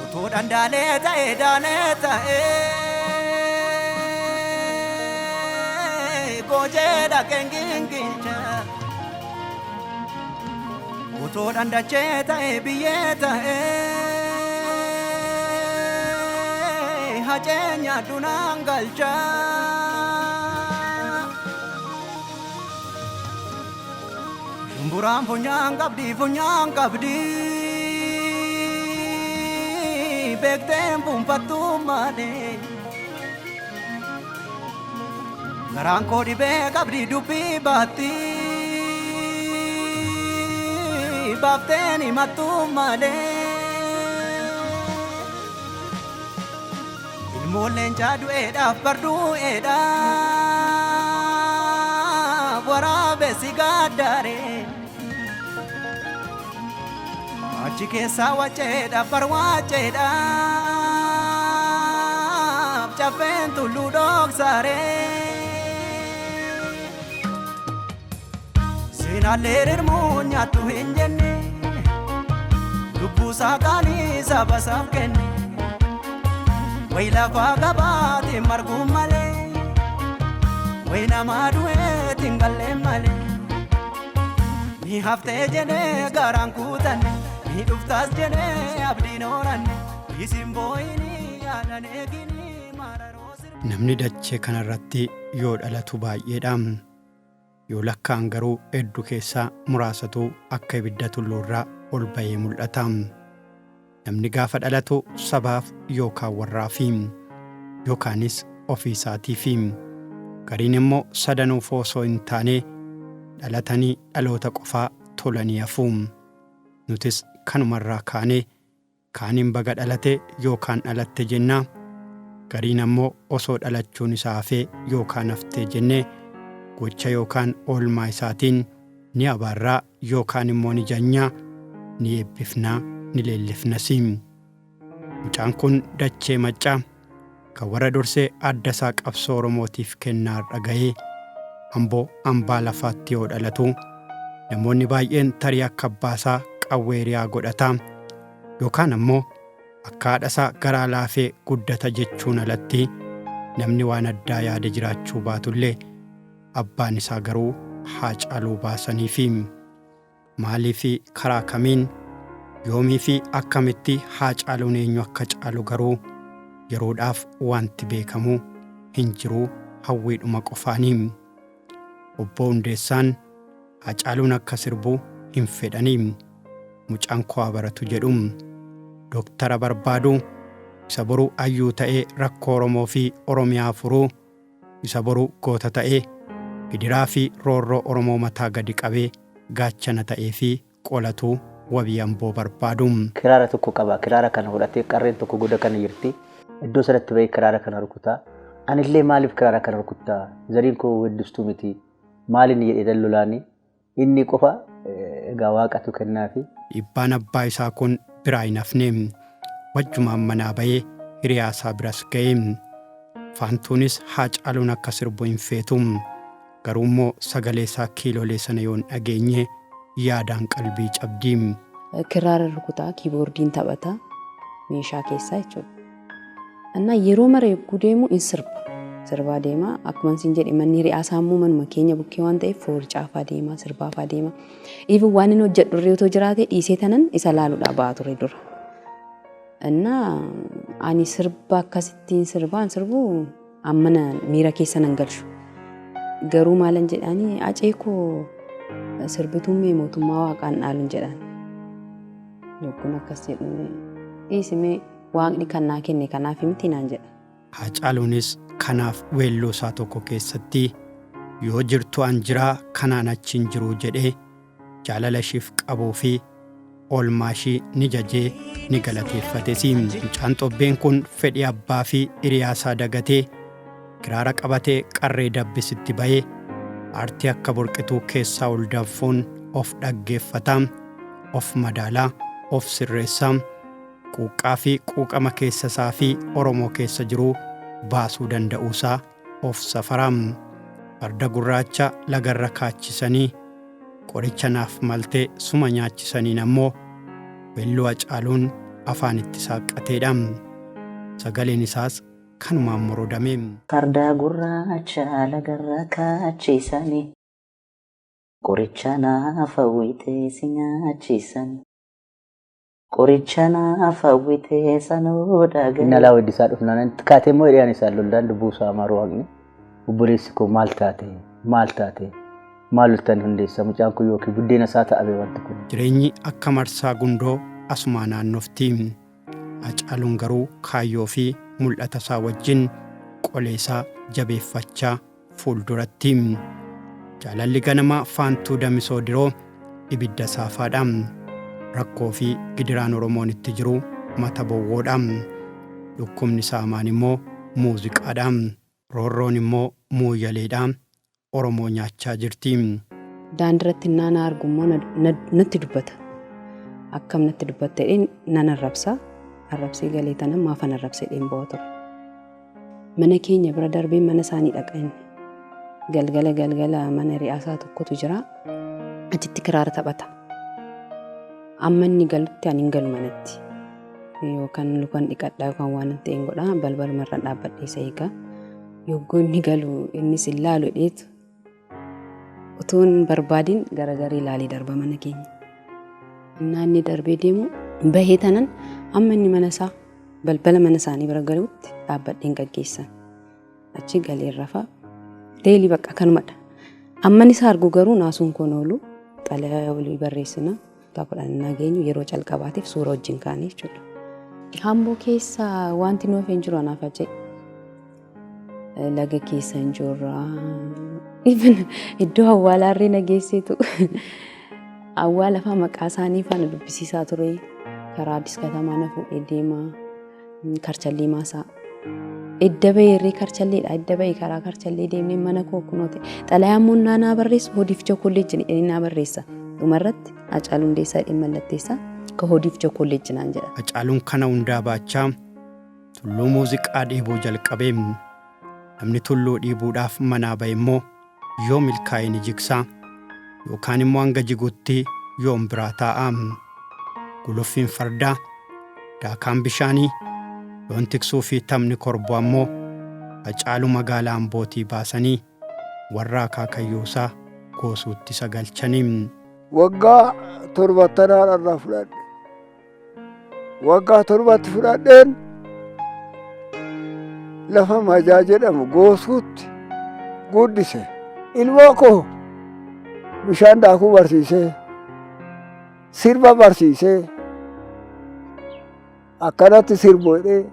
Utuu dhandaalee ta'e daalee ta'e goojee dhaqeen gingilcha. Utuu dhandachee ta'e biyyee ta'e hacee nyaadhu naan galcha. Shumburaan funyaan qabdi funyaan qabdi beekteen fuunfattuu malee. Garaan koo dhibee qabdi dubbii baatti baafteen himattuu malee. Ilmoon leencaa du'eedhaaf bardu'eedhaaf waraabessi gaaddaaree. Achi keessaa waceedhaaf barwaaceedhaaf caffeen tulluu dhoksaaree. Seenaallee rirmuu nyaattu hin jenne lubbuusaa qaalii saba isaaf kenne. Wayi lafaa qabaatiin marguu malee wayi namaa du'eetiin gallee malee. Ni haftee jedhee garaan kutanne ni dhuftaas jedhee abdiin horanne isin boo'inii yaadan eeginii mararoo sirba. Namni dachee kanarratti yoo dhalatu baay'eedha. Yoo lakkaa'an garuu hedduu keessaa muraasatu akka ibidda tulluurraa ol bahee mul'ata. Namni gaafa dhalatu sabaaf yookaan warraafi yookaanis ofii isaatiifi. Gariin immoo sadanuuf osoo hin taane dhalatanii dhaloota qofaa tolanii hafu. Nutis kanumarraa kaanee kaaniin baga dhalate yookaan dhalatte jenna. Gariin ammoo osoo dhalachuun isaa hafee yookaan haftee jennee gocha yookaan oolmaa isaatiin ni abaarraa yookaan immoo ni janyaa, ni eebbifnaa, ni leellifnas. Mucaan kun dachee maccaa kan warra dursee adda isaa qabsoo Oromootiif kennaa har'a ga'ee Amboo hambaa lafaatti yoo dhalatu namoonni baay'een tarii akka abbaasaa qawwee riyaa godhataa yookaan ammoo akka haadha isaa garaa laafee guddata jechuun alatti namni waan addaa yaade jiraachuu baatullee abbaan isaa garuu Haacaaluu baasaniifi. Maalii fi karaa kamiin yoomii fi akkamitti Haacaaluun eenyu akka caalu garuu yeroodhaaf wanti beekamu hin jiru hawwiidhuma qofaanii. Obbo Hundeessaan Haacaaluun akka sirbu hin fedhanii. Mucaan koo haa baratu jedhu. Dooktara barbaadu isa boru hayyuu ta'ee rakkoo Oromoo fi Oromiyaa furuu isa boru goota ta'ee gidiraa fi roorroo Oromoo mataa gadi qabee gaachana ta'ee fi qolatu wabii Amboo barbaadu. Kiraara tokko qaba. Kiraara kana fudhatee qarreen tokko goda kana jirti. Iddoo sanatti bahee kiraara kana rukutaa. Anillee maaliif kiraara kana rukuttaa? Zariin koo weeddistuu miti. Maaliin jedhee lolaani? Inni qofa egaa waaqatu kennaafi. Dhiibbaan abbaa isaa kun biraa hin hafne. Wajjumaan manaa bahee hiriyaa isaa biras ga'e. Faantuunis Haacaaluun akka sirbu hin feetu. Garuu immoo sagalee isaa kiilolee sana yoo hin dhageenye yaadaan qalbii cabdi. Kiraara rukutaa, kiiboordiin taphata meeshaa keessaa jechuudha. Innaa yeroo mara yogguu deemu in sirba. Sirbaa deema. Akkuma isin jedhe manni hiriyaa isaa immoo manuma keenya bukkee waan ta'eef foorcaafaa deema, sirbaafaa deema. Even waan inni hojjedhu irra otoo jiraate dhiisee tanan isa laaluudhaa ba'a ture dura. Innaa ani sirba akkasittiin sirbaan sirbu ammana miira keessa nan galchu. Garuu maalan jedhaanii acee koo sirbituun mee mootummaa waaqaan dhaalun jedhaan. Yogguun akkas jedhu dhiisimee waaqni kan naa kenne kanaaf miti naan jedha. Haacaaluunis kanaaf weelluu isaa tokko keessatti yoo jirtu an jiraa kanaan achi hin jiruu jedhee jaalala ishiif qabuu fi oolmaa ishii ni jajee ni galateeffates. Mucaan xobbeen kun fedhii abbaa fi hiriyaa isaa dagatee kiraara qabatee qarree dabbisitti bahee aartii akka burqituu keessaa ol danfuun of dhaggeeffataa, of madaalaa, of sirreessaa, quuqqaa fi quuqama keessa isaa fi Oromoo keessa jiruu baasuu danda'uusaa of safaraa. Farda gurraacha lagarra kaachisanii qoricha naaf maltee suma nyaachisaniin ammoo weelluu Hacaaluun Afaan itti saaqqateedha. Sagaleen isaas kanumaan morodame. Farda gurraacha lagarra kaachiisanii qoricha naaf hawwitee si nyaachiisanii qoricha naaf hawwitee sanuu dhaga'e. Inni alaa weeddisaa dhufnaan itti kaatee immoo hidhiyaan isaan lollaan lubbuu isaa maruu Waaqni obboleessi koo maal taate, maal taate, maal loltan hundeessa, mucaan kun yookiin buddeena isaa ta'abe wanti kun. Jireenyi akka marsaa gundoo asumaa naannofti. Hacaaluun garuu kaayyoo fi mul'ata isaa wajjin qolee isaa jabeeffachaa fuulduratti. Jaalalli ganamaa Faantuu Damisoo Diroo ibidda saafaadha. Rakkoo fi gidiraan Oromoon itti jiru mata bowwoodha. Dhukkubni saamaan immoo muuziqaadha. Roorroon immoo mooyyaleedha. Oromoo nyaachaa jirti. Daandiirratti naana argu immoo natti dubbata. Akkam natti dubbatta jedheen nan arrabsa. Arrabsee galee tana maafan arrabsee jedheen bo'aa ture. Mana keenya bira darbee mana isaanii dhaqa inni. Galgala galgala mana hiriyaasaa tokkotu jira. Achitti kiraara taphata. Amma inni galutti ani hin galu manatti. Yookaan lukan dhiqadhaa yookaan waan ta'e hin godhaa, balbaluma irra dhaabbadhee isa eegaa. Yogguu inni galu innis hin laalu jedheetu utuu hin barbaadin garagaree ilaalee darba mana keenya. Innaa inni darbee deemu bahee tanan amma inni mana isaa balbala mana isaanii bira galuutti dhaabbadheen gaggeessan. Achi galee rafaa. Daily bakka kanumadha. Amma inni isa argu garuu naasuun koon oolu, xalayaa walii barreessina. Waggaa 10 nageenyu yeroo calqabaatiif suura wajjin kaane jechuudha. Hamboo keessa wanti nuuf hin jiru anaaf ajee. Laga keessa hin jirra. Even iddoo awwaalaarree na geesseetu awwaala fa'aa maqaa isaanii faana dubbisiisaa ture. Karaa Addis Katamaa na fuudhee deema. Karchallee maasaa. Edda bahee irree karchalleedha. Edda bahee karaa karchallee deemnee mana koo kunoo ta'e. Xalayaa immoo naa barreessu Hodiif Kolleejji jedhee naa barreessa. Dhumarratti Hacaaluu Hundeessaa jedhee mallatteessa. Ka Hodiif Kolleejji naan jedha. Hacaaluun kana hundaa baachaa tulluu muuziqaa dhiibuu jalqabe. Namni tulluu dhiibuudhaaf manaa ba'e immoo yoo milkaa'e ni jigsa yookaan immoo hanga jigutti yoom biraa taa'a. Guluffiin fardaa, daakaan bishaanii, loon tiksuu fi taphni korboo ammoo Hacaaluu magaalaa Ambootii baasanii warra akaakayyuusaa goosuutti isa galchanii. Waggaa torbattanaan irraa fudhadhe. Waggaa 7tti fudhadheen lafa Majaa jedhamu goosuutti guddise. Ilmoo koo bishaan daakuu barsiisee, sirba barsiisee, akkanatti sirbu jedhee,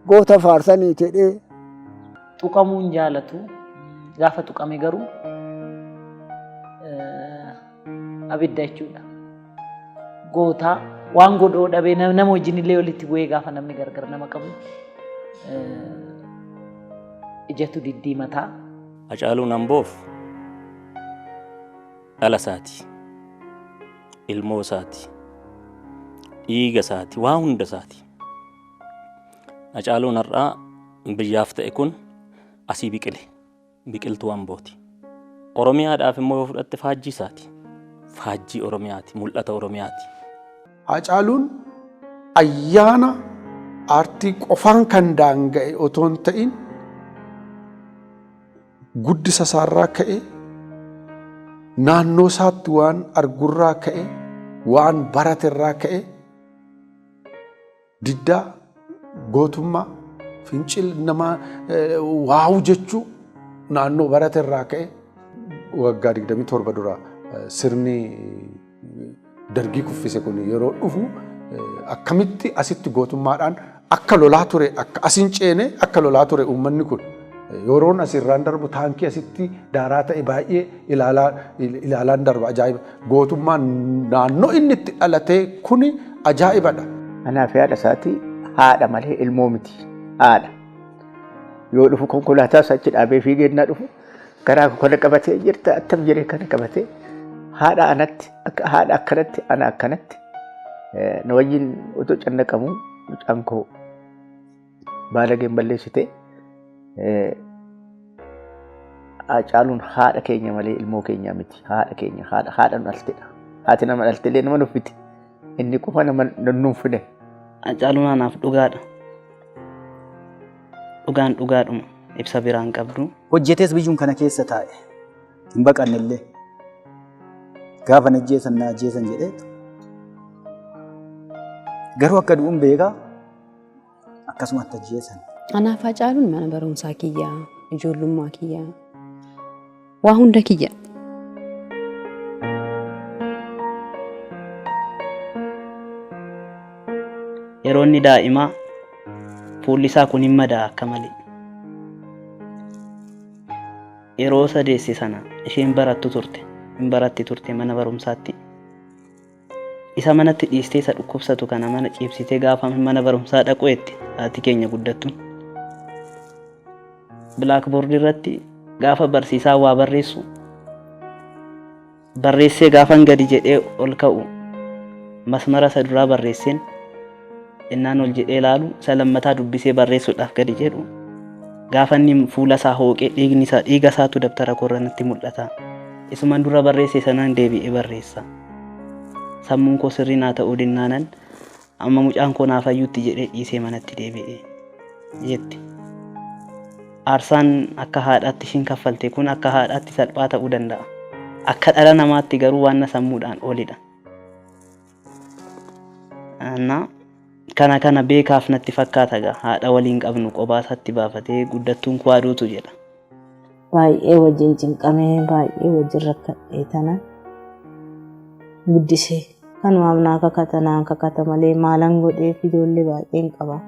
goota faarsanii jedhee. Tuqamuu hin jaalatu. Gaafa tuqame garuu abidda jechuudha. Gootaa waan godhoo dhabee nama wajjin illee walitti bu'ee gaafa namni gargar nama qabu ijatu diddiimataa. Hacaaluun Amboof dhala isaati, ilmoo isaati, dhiiga isaati, waa hunda isaati. Hacaaluun har'aa biyyaaf ta'e kun asii biqile, biqiltuu Ambooti. Oromiyaadhaaf immoo yoo fudhatte faajjii isaati. Faajjii Oromiyaati, mul'ata Oromiyaati. Hacaaluun ayyaana aartii qofaan kan daanga'e otoo hin ta'in guddisa isaarraa ka'e, naannoo isaatti waan argurraa ka'e, waan baraterraa ka'e, diddaa, gootummaa, fincil nama waawu jechuu naannoo baraterraa ka'e waggaa 27 dura sirni dargii kuffise kun yeroo dhufu akkamitti asitti gootummaadhaan akka lolaa ture, akka asin ceene akka lolaa ture uummanni kun yeroon asirraan darbu taankii asitti daaraa ta'e baay'ee ilaalaan darba. Ajaa'iba, gootummaan naannoo inni itti dhalatee kuni ajaa'ibadha. Anaaf haadha isaati, haadha malee ilmoo miti, haadha. Yoo dhufu konkolaataa isaa achi dhaabee fiigee innaa dhufu garaa koo kana qabatee jirta, attam jedhee kana qabatee, haadha anatti akka haadha akkanatti ana akkanatti na wajjin otoo cannaqamu mucaan koo baalageen balleessite. Hacaaluun haadha keenya malee ilmoo keenya miti, haadha keenya, haadha haadha nu dhaltedha. Haati nama dhalte illee nama nuffiti. Inni qofa nama nuuf fide. Hacaaluun anaaf dhugaadha. Dhugaan dhugaadhuma, ibsa biraan qabdu. Hojjetees biyyuun kana keessa taa'e. Hin baqannellee. Gaafa na ajjeesan na ajjeesan jedheetu. Garuu akka du'uun beekaa, akkasumatti ajjeesan. Anaaf Hacaaluun mana barumsaa kiyyaa, ijoollummaa kiyyaa, waa hunda kiyya. Yeroo inni daa'imaa fuulli isaa kun hin madaa akka malee. Yeroo sadeessi sana isheen barattu turte, hin baratti turte mana barumsaatti. Isa manatti dhiistee isa dhukkubsatu kana mana ciibsitee gaafa mana barumsaa dhaqu etti haati keenya guddattuun. Blackboard irratti gaafa barsiisaa waa barreessu barreessee gaafan gadi jedhee ol ka'u, masmara isa duraa barreesseen innaan ol jedhee ilaalu, isa lammataa dubbisee barreessuudhaaf gadi jedhu, gaafa inni fuula isaa hooqee dhiigni isaa, dhiiga isaatu dabtara koorra natti mul'ata. Isuman dura barreesse sanaan deebi'ee barreessa. Sammuun koo sirrii naa ta'uu dinnaanan amma mucaan koo naa fayyutti jedhee dhiisee manatti deebi'e jetti. Aarsaan akka haadhaatti ishiin kaffalte kun akka haadhaatti salphaa ta'uu danda'a. Akka dhala namaatti garuu waan sammuudhaan olidha. Na kana kana beekaaf natti fakkaata gaa, haadha waliin qabnu qophaa isaatti baafatee guddattuun kuwaaduutu jedha. Baay'ee wajjin cinqamee, baay'ee wajjin rakkadhee tana guddisee. Kanumaaf naa kakata, naan kakata malee maalan godheef? Ijoollee baay'een qaba.